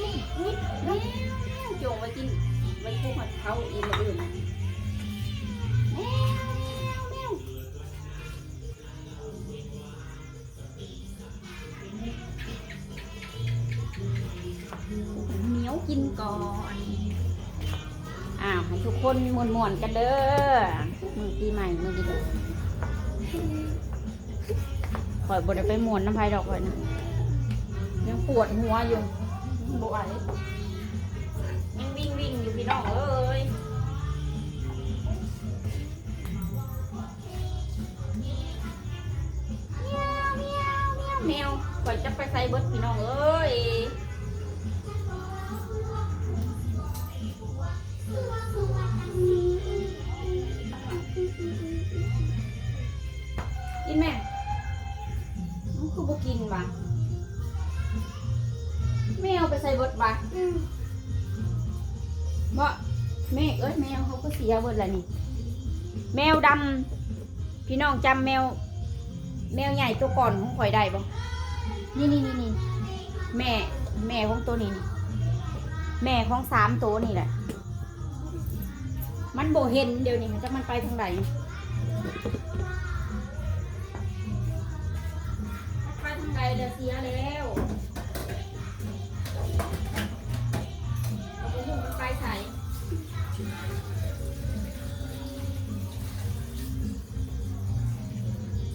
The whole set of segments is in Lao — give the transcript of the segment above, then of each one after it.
ແມວ ແມວ ຈົ່ງໄວ້ກິນ ໄວ້ຄຸກໃຫ້ເຂົາອີກມື້ອື່ນ. ແມວ ແມວ ແມວ ແມວກິນກ່ອນ. ອ້າວ ໃຫ້ທຸກຄົນມ່ວນໆກັນເດີ ມື້ປີໃໝ່ມື້ນີ້. ຂ້ອຍບໍ່ໄດ້ໄປມ່ວນນຳໃຜດອກ ຂ້ອຍນະ ຍັງປວດຫົວຢູ່ ບໍ່ໄຫວ ຍັງວິ່ງໆຢູ່ພີ່ນ້ອງເອີຍ. ແມວ ແມວ ແມວ ແມວ ຂ້ອຍຈັກໄປໃສເບິດພີ່ນ້ອງເອີຍ. ກິນແມ່ ມັນຄືບໍ່ກິນຫວາ? ແມວໄປໃສເບິດຫວາ? ອືມ ເບາະ ແມ່ເອີຍ ແມວເຮົາຄືເສຍເບິດລະນີ້. ແມວດຳ ພີ່ນ້ອງຈຳແມວ ແມວໃຫຍ່ໂຕກ່ອນຂອງຂ້ອຍໄດ້ບໍ່? ນີ້ໆໆໆ ແມ່ ແມ່ຂອງໂຕນີ້ນີ້ ແມ່ຂອງສາມໂຕນີ້ແຫຼະ. ມັນບໍ່ເຫັນ ດຽວນີ້ຈັກມັນໄປທາງໃດ ໄປທາງໃດແລ້ວ ເສຍແລ້ວ. ກໍບໍ່ຮູ້ມັນໄປໃສ.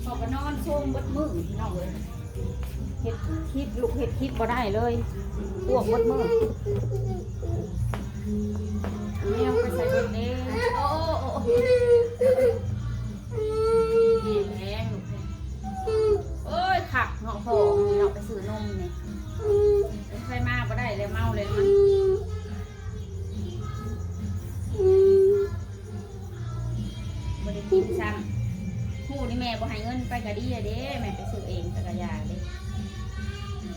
ເຂົາກໍນອນໂຊມເບິດມື້ພີ່ນ້ອງເອີຍ ເຮັດຄລິບ ລຸກເຮັດຄລິບບໍ່ໄດ້ເລີຍ ປວກເບິດມື້. ແມວໄປໃສເບິດເດ້? ໂອ້ ໂອ້ ໂອ້ ແຮງ ໂອ້ຍ ຄັກເນາະ ພໍ່ນີ້ເນາະ ໄປຊື້ນົມນີ້ ໃສ່ມາບໍ່ໄດ້ແລ້ວ ເມົາແລ້ວມັນ ບໍ່ໄດ້ກິນຊ້ຳ. ຮູ້ນີ້ແມ່ບໍ່ໃຫ້ເງິນໄປກະດີເດ້ ແມ່ໄປຊື້ເອງຈັກກະຢານເດ້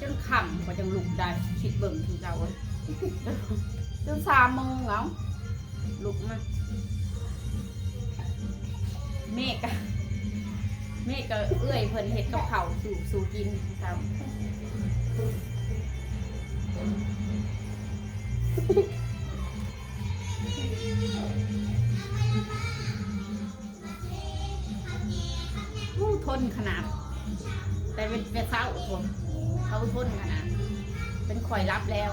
ຈົນຄ່ຳກວ່າຈັ່ງລຸກໄດ້ ຄິດເບິ່ງຄືເກົ່າເວີຍ ຈົນສາມໂມງເອົາ ລຸກມາ ເມກະ ເມກະເອື້ອຍເພິ່ນເຮັດກັບເຂົ້າສູ່ ສູ່ກິນເຊົ້າ. ໂອ້ ທົນຂະໜາດ ແຕ່ເປັນແຕ່ເຊົ້າພຸ້ນ ເຂົາທົນຂະໜາດ ເປັນຂ້ອຍຫຼັບແລ້ວ.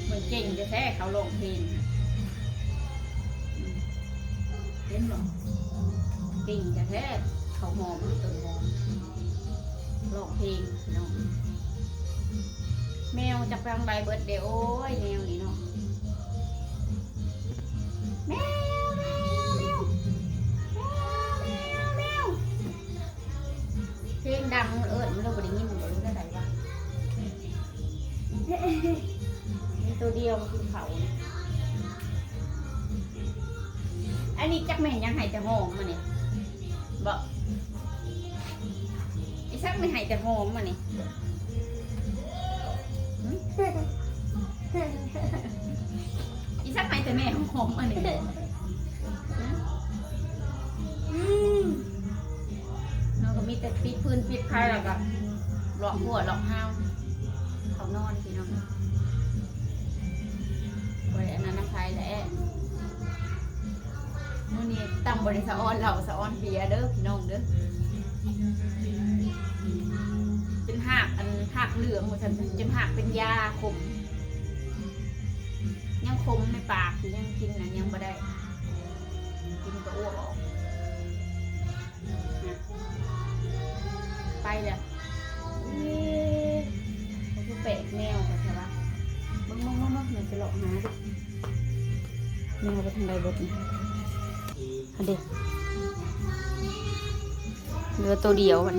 ເພິ່ນເກັ່ງແທ້ໆ ເຂົາຮ້ອງເພງ ເຫັນບໍ່ ເກັ່ງແທ້ໆ ເຂົາຫອມ ຕົ້ນຫອມ ຮ້ອງເພງພີ່ນ້ອງ. ແມວຈັກໄປທາງໃດເບິດເດ້ ໂອ້ຍ ແມວນີ້ເນາະ ແມວ ແມວ ແມວ ແມວ ແມວ ເພງດັງ ເອີ້ນມັນເລີຍບໍ່ໄດ້ຍິນບໍ່ ຫຼືແນວໃດວະ? ມີໂຕດຽວມາກິນເຂົ້າ. ອັນນີ້ຈັກແມ່ນຫຍັງ ໄຫ້ແຕ່ຫອມມານີ້ ບໍ່ ອີສັກ ແມ່ນໄຫ້ແຕ່ຫອມມານີ້ ຫຶ? ອີສັກ ໄຫ້ແຕ່ແມ່ຫອມມານີ້ ຫຶ? ອືມ ເຮົາກໍມີແຕ່ປິດຟືນປິດໄຟ ແລ້ວກໍລອກຫົວລອກຮາວ ເຂົານອນພີ່ນ້ອງ. ບໍ່ໄດ້ອັນນັ້ນນຳໃຜແຫຼະ ມື້ນີ້ຕຳບໍ່ໄດ້ສະອອນເຫຼົ້າ ສະອອນເບຍເດີພີ່ນ້ອງເດີ. ເປັນຮາກ ອັນຮາກເຫຼືອງວ່າຊັ້ນ ເປັນຮາກເປັນຢາຂົມ ຍັງຂົມໃນປາກຢູ່ ຍັງກິນນັ້ນຍັງບໍ່ໄດ້ ກິນກໍອ້ວກອອກ. ໄປແລ້ວ ເອີ ມັນຄືແປກແມວແທ້ວະ. ເບິ່ງໆໆໆ ແມ່ຊິເລາະຫາດູ ແມວໄປທາງໃດເບິດນີ້ ອັນເດ ເຫຼືອໂຕດຽວຫັ້ນ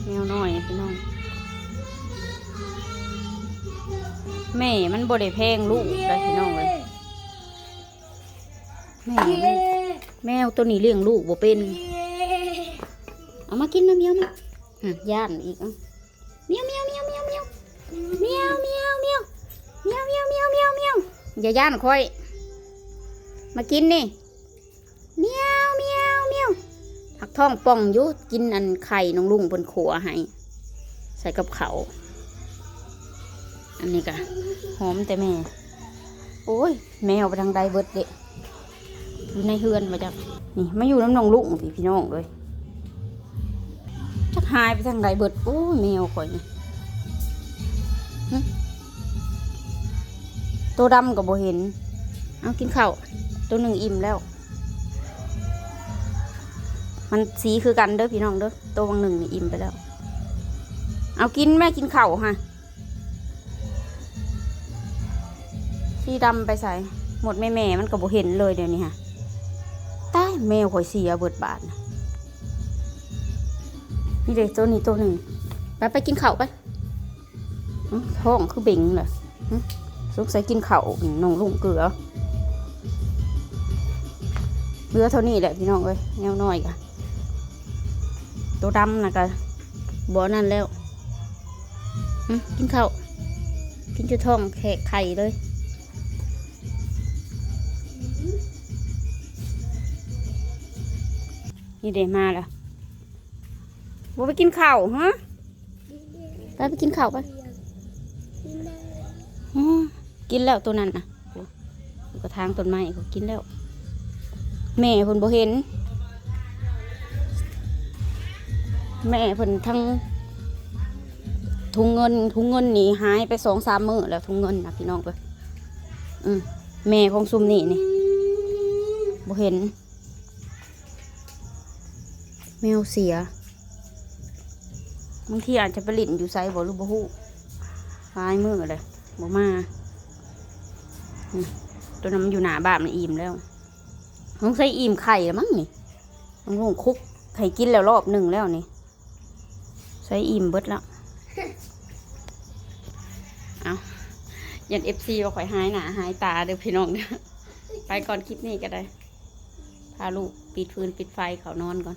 ແມວນ້ອຍພີ່ນ້ອງ. ແມ່ມັນບໍ່ໄດ້ແພງລູກໃດພີ່ນ້ອງເອີຍ. ແມ່ ແມວໂຕນີ້ລ້ຽງລູກບໍ່ເປັນ. ເອົາມາກິນມາ ມຽວມາ. ຫາ ຢ້ານອີກ ເອົາ ມຽວ ມຽວ ມຽວ ມຽວ ມຽວ ມຽວ ມຽວ ມຽວ ມຽວ ມຽວ ມຽວ ມຽວ ມຽວ ຢ່າຢ້ານຂ້ອຍ ມາກິນນີ້ ມຽວ ມຽວ ມຽວ. ພັກທ້ອງປ່ອງຢູ່ ກິນອັນໄຂ່ນ້ອງລຸງເພິ່ນຂົ້ວໃຫ້ ໃສ່ກັບເຂົ້າ. ອັນນີ້ກະຫອມແຕ່ແມ່. ໂອ້ຍ ແມວໄປທາງໃດເບິດເດະ ຢູ່ໃນເຮືອນບໍ່ຈັກ. ນີ້ມາຢູ່ນຳນ້ອງລຸງພີ້ ພີ່ນ້ອງເອີຍ ຈັກຫາຍໄປທາງໃດເບິດ. ໂອ້ຍ ແມວຂ້ອຍນີ້ ຫຶ ໂຕດຳກໍບໍ່ເຫັນ. ເອົາ ກິນເຂົ້າ ໂຕໜຶ່ງອີ່ມແລ້ວ. ມັນສີຄືກັນເດີພີ່ນ້ອງເດີ ໂຕຫວ່າງໜຶ່ງນີ້ອີ່ມໄປແລ້ວ. ເອົາ ກິນແມ່ ກິນເຂົ້າຫະ. ສີດຳໄປໃສໝົດ ແມ່ໆ ມັນກໍບໍ່ເຫັນເລີຍດຽວນີ້ຫະ. ຕາຍ ແມວຂ້ອຍເສຍເບິດບາດນະ. ນີ້ເດ້ ໂຕນີ້ໂຕໜຶ່ງ. ໄປ ໄປກິນເຂົ້າໄປ. ອື ທ້ອງຄືເບັງລະ. ຫຶ ສົງໄສກິນເຂົ້ານ້ອງລຸງເກືອ. ເຫຼືອເທົ່ານີ້ແຫຼະພີ່ນ້ອງເອີຍ ແມວນ້ອຍກະ. ໂຕດຳນະກະບໍ່ນັ້ນແລ້ວ. ຫຶ ກິນເຂົ້າ ກິນຈົນທ້ອງແຂກໄຂ່ເລີຍ. ນີ້ເດ້ມາແລ້ວ. ບໍ່ໄປກິນເຂົ້າ ຮະ? ໄປ ໄປກິນເຂົ້າໄປ. ອື ກິນແລ້ວໂຕນັ້ນນະ. ໂອ້ ຢູ່ກະຖາງຕົ້ນໄມ້ ເຂົາກິນແລ້ວ. ແມ່ເພິ່ນບໍ່ເຫັນ ແມ່ເພິ່ນທັງຖົງເງິນ ຖົງເງິນນີ້ຫາຍໄປສອງສາມມື້ແລ້ວ ຖົງເງິນນະ ພີ່ນ້ອງເອີຍ. ອື ແມ່ຂອງຊຸມນີ້ນີ້ບໍ່ເຫັນ. ແມວເສຍ ບາງທີອາດຈະໄປຫຼິ້ນຢູ່ໃສບໍ່ ຫຼືບໍ່ຮູ້ ຫຼາຍມື້ແລ້ວບໍ່ມາ. ອື ໂຕນັ້ນມັນຢູ່ໜ້າບ້ານ ມັນອີ່ມແລ້ວ ສົງໄສອີ່ມໄຂ່ລະມັ້ງນີ້. ມັນຄົງຄຸກໄຂ່ກິນແລ້ວລອບໜຶ່ງແລ້ວນີ້ ໃສ່ອີ່ມເບິດແລ້ວ. ເອົ້າ ຢ້ານເອັຟຊີວ່າຂ້ອຍຫາຍໜ້າຫາຍຕາເດີພີ່ນ້ອງເດີ. ໄປກ່ອນ ຄລິບນີ້ກະໄດ້ ພາລູກປິດຟືນປິດໄຟເຂົ້ານອນກ່ອນ.